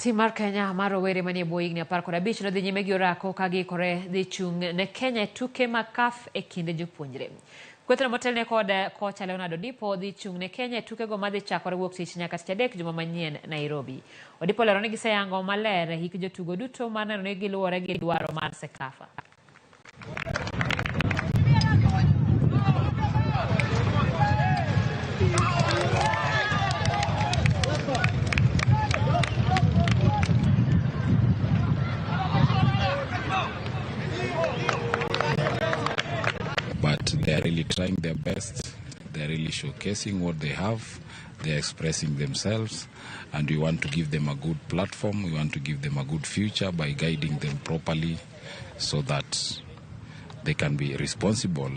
Tim mar Kenya mar rowere manie bwo higni 15 nodhi nyime gi orako ka giikore dhi chung' ne Kenya e tuke mag CAF e kinde jopuonjre. Kwethno motelne kod kocha Leonard Odipo dhi chung' ne Kenya e tukego madhi chakore wuok tich nyaka tich adek juma manyien Nairobi. Odipo olero ni giseyango maler hik jotugo duto mar neno ni giluwore gi dwaro mar CECAFA. But they are really trying their best. They are really showcasing what they have. They are expressing themselves, and we want to give them a good platform. We want to give them a good future by guiding them properly so that they can be responsible.